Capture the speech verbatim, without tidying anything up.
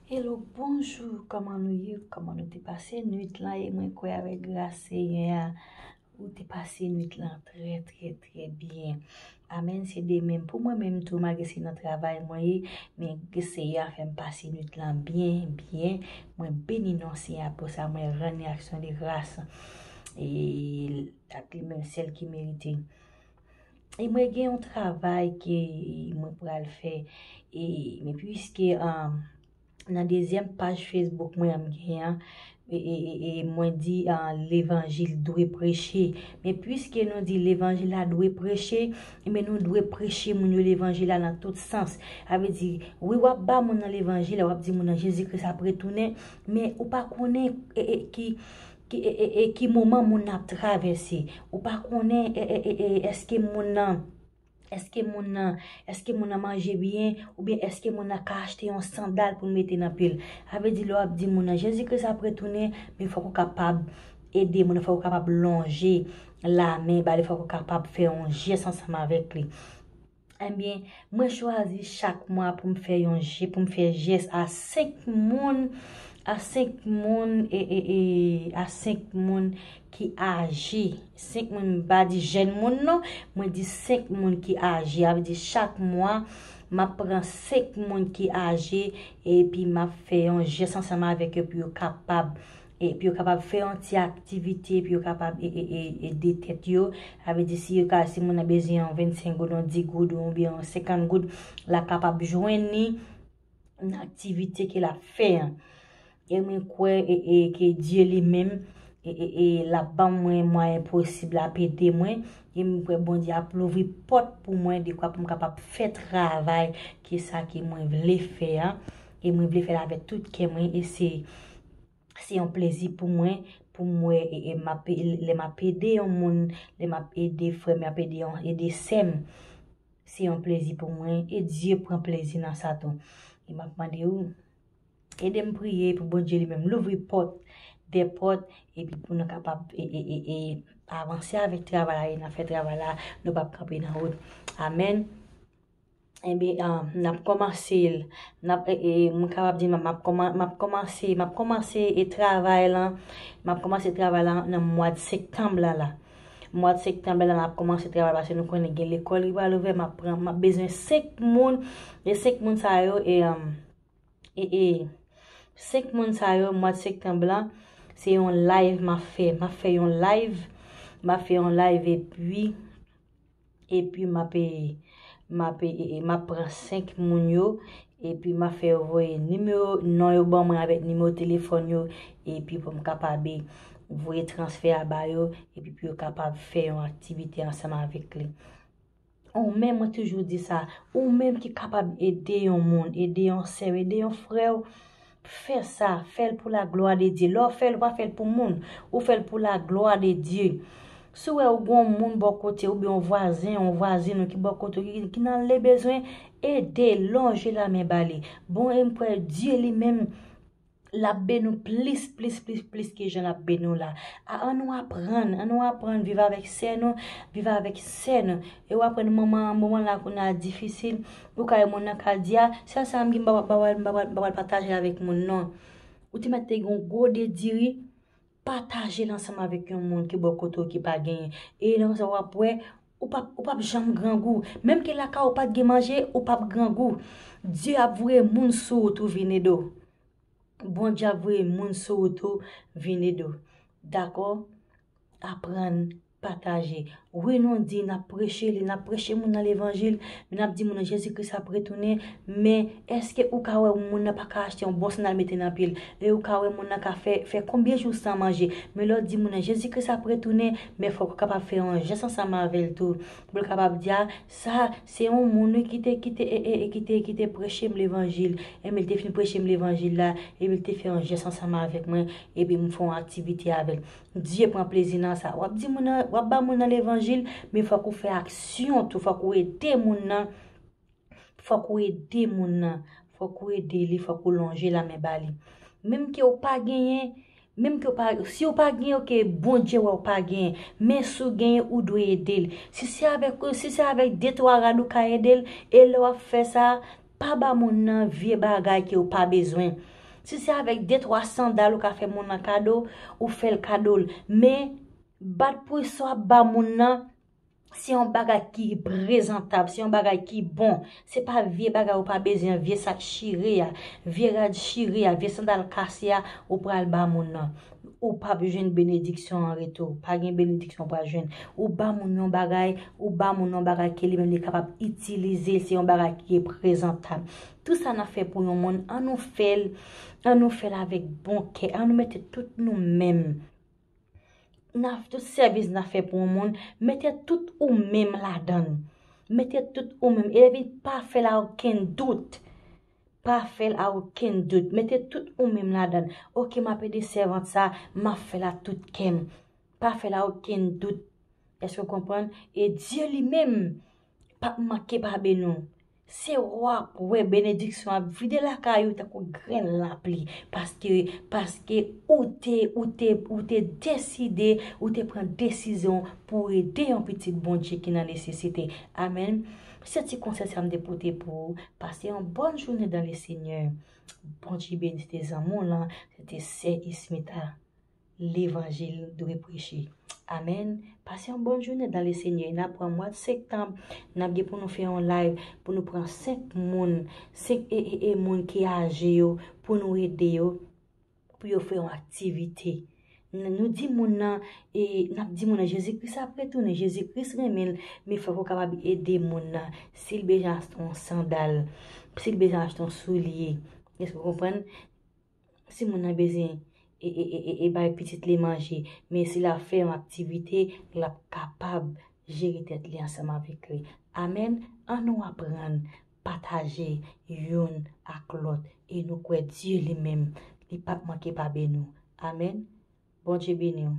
Hello, bonjou, kòman nou ye? Kòman nou te pase nwit lan? E mwen kwè avèk gras Senyè a, ou te pase nwit lan trè, trè, trè byen. Amèn, se de menm pou mwen menm tou, malgre se nan travay mwen ye, men Senyè a fè m pase nwit lan byen, byen. Mwen beni non Senyè a pou sa, mwen rann li aksyon de gras. E ak li menm sèl ki merite. E mwen gen yon travay ke mwen pral fè. E, men piske, um, nan dezyèm paj Facebook mwen an m gen an, e, e, e, e mwen di, ah, levanjil dwe preche. Men piske nou di levanjil la dwe preche, men nou dwe preche moun yo levanjil la nan tout sans. Sa vle di, wi, w ap ba moun nan levanjil la, w ap di moun nan Jezi Kris ap retounen, men ou pa konnen, e, e, ki, ki, e, e, e, ki moman moun nan ap travèse. Ou pa konnen, e, e, e, e, èske moun nan, èske moun nan, èske moun nan manje byen, oubyen èske moun nan ka achte yon sandal pou l mete nan pye l. Sa vle di, lè w ap di moun nan, Jezi Kris ap retounen, men fòk ou kapab ede moun nan, fòk ou kapab lonje lamen ba li, fòk ou kapab fè yon jès ansanm avèk li. Ebyen, mwen chwazi chak mwa pou m fè yon je, pou m fè jès a senk moun, a senk moun, e, e, e, a senk moun ki aje. Senk moun, m pa di jèn moun non, mwen di senk moun ki aje. Sa vle di chak mwa, m ap pran senk moun ki aje, epi m ap fè yon jès ansanm avèk yo pou yo kapab, epi yo kapab fè yon ti aktivite, epi yo kapab e, e, e, ede tèt yo. Sa vle di si yo ka, si moun nan bezwen yon vennsenk goud, yon dis goud, oubyen yon senkant goud, l ap kapab jwenn li nan aktivite ke l ap fè an. E mwen kwè, e, e, ke Dye li menm, e, e, e, l ap ban mwen mwayen posib, l ap ede mwen. E mwen kwè Bondye ap louvri pòt pou mwen, dekwa pou m kapab fè travay ke sa ke mwen vle fè an. E mwen vle fè l avèk tout kè mwen. E se, se yon plezi pou mwen, pou m wè, e, e m ap, lè m ap ede yon moun, lè m ap ede frè m, m ap ede yon, ede sè m. Se yon plezi pou mwen, e Dye pran plezi nan sa tou. E m ap mande w, ede m priye pou Bondye li menm louvri pòt, dè pòt, epi pou nou kapab, e, e, e, e, avanse avèk travay la, e n ap fè travay la, nou p ap kanpe nan wout. Amèn. Ebyen, ah, n ap kòmanse l. N ap, e, e, mwen kapab di, m ap, m ap kòman-, m ap kòmanse, m ap kòmanse, e, travay lan, m ap kòmanse travay la nan mwa de septanm la, la. Mwa de septanm la, m ap kòmanse travay, paske nou konnen gen lekòl ki pral ouvè, m ap pran, m ap bezwen senk moun, e senk moun sa yo, e, um, e, e, senk moun sa yo, mwa de septanm la, se yon live m ap fè, m ap fè yon live, m ap fè yon live, epi, epi m ap, e, m ap, e, e, m ap pran senk moun yo, epi m ap fè yo voye nimewo, non yo ban mwen avèk nimewo telefòn yo, epi pou m kapab, e, voye transfè a ba yo, epi pou yo kapab fè yon aktivite ansanm avèk li. Ou menm, mwen toujou di sa, ou menm ki kapab ede yon moun, ede yon sè w, ede yon frè w, fè sa, fè l pou la glwa de Dye. Lè w fè l, ou pa fè l pou moun, ou fè l pou la glwa de Dye. Si w wè ou gen yon moun bò kote, oubyen yon vwazen, yon vwazen ou ki bò kote w, ki, ki nan le bezwen, ede, lonje lamen ba li. Bon, e m kwè Dye li menm, l ap beni w plis, plis, plis, plis ke jan l ap beni w la. A, ann nou aprann, ann nou aprann viv avèk sè nou, viv avèk sè nou. E w aprann manman an, moman la kounye a difisil, ou ka wè moun nan ka di, a, sèl sa m gen, m pa, pa, pa, pa, pa, pa pral pataje l avèk moun, non. Ou te mèt te gen yon gwo de diri, pataje l ansanm avèk yon moun ki bò kote w ki pa genyen. E nan sa w ap wè, ou p ap, ou p ap janm grangou. Menm ke lakay ou pa t gen manje, ou p ap grangou. Dye ap voye moun sou ou tou vin ede w. Bondye ap voye moun sou ou tou vin ede w. Dakò? Aprann pataje. Wi, nou di n ap preche li, n ap preche moun nan levanjil, men n ap di moun nan Jezi Kris ap retounen, men èske ou ka wè moun nan pa ka achte yon bon sandal mete nan pye l? E ou ka wè moun nan ka fè, fè konbyen jou san manje? Men lè w di moun nan Jezi Kris ap retounen, men fòk ou kapab fè yon jès ansanm avè l tou. Pou l kapab di, a, sa, se yon moun wi ki te, ki te, e, e, e, ki te, ki te preche m levanjil. Enben, l te fin preche m levanjil la, epi l te fè yon jès ansanm avèk mwen, epi m fè yon aktivite avè l. Dye pran plezi nan sa. W ap di moun nan, w ap ba moun nan levanjil, men fòk ou fè aksyon tou, fòk ou ede moun nan, fòk ou ede moun nan, fòk ou ede li, fòk ou lonje lamen ba li. Menm ke w pa genyen, menm ke w pa, si w pa genyen, oke, Bondye wè w pa genyen, men si w genyen, ou dwe ede l. Si se avèk, si se avèk de twa rad ou ka ede l, e lè w ap fè sa, pa ba moun nan vye bagay ke w pa bezwen. Si se avèk de twa sandal ou ka fè moun nan kado, ou fè l kado l. Men, bat pou sa w ap ba moun nan, se yon bagay ki prezantab, se yon bagay ki bon. Se pa vye bagay ou pa bezwen, vye sak chire a, vye rad chire a, vye sandal kase a, ou pral ba moun nan. Ou p ap jwenn benediksyon an retou. Pa gen benediksyon ou pral jwenn. Ou ba moun yon bagay, ou ba moun yon bagay ke li menm li kapab itilize, se yon bagay ki prezantab. Tout sa n ap fè pou yon moun, ann nou fè l, ann nou fè l avèk bon kè, ann nou mete tout nou menm. N ap, tout sèvis n ap fè pou yon moun, mete tout ou menm ladan l. Mete tout ou menm. Epi pa fè l a okenn dout. Pa fè l a okenn dout. Mete tout ou menm ladan l. Oke, m ap ede sèvant sa, m ap fè l ak tout kè m. Pa fè l a okenn dout. Èske w konprann? E Dye li menm p ap manke pa beni w. Se w ap wè benediksyon ap vide lakay ou tankou grenn lapli. Paske, paske ou te, ou te, ou te deside, ou te pran desizyon pou ede yon pitit Bondye ki nan nesesite. Amèn. Se ti konsèy sa m te pote pou ou. Pase yon bòn jounen dans le Seigneur. Bondye beni, se te zanmi w lan, se te sè Ismita. Levanjil dwe preche. Amèn. Pase yon bòn jounen dans le Seigneur. N ap pran mwa septanm, n ap gen pou nou fè yon live, pou nou pran senk moun, senk e, e, e moun ki aje yo, pou nou ede yo, pou yo fè yon aktivite. N-, nou di moun nan, e, n ap di moun nan, Jezi Kris ap retounen, Jezi Kris renmen l, men fòk ou kapab ede moun nan. Si l bezwen achte yon sandal, si l bezwen achte yon soulye, èske w konprann? Si moun nan bezwen e, e, e, e, e bay pitit li manje, men si l ap fè yon aktivite, l ap kapab jere tèt li ansanm avèk li. Amèn. An nou aprann pataje youn ak lòt e nou kwè Dye li menm, li p ap manke pa beni w. Amèn. Bondye beni w.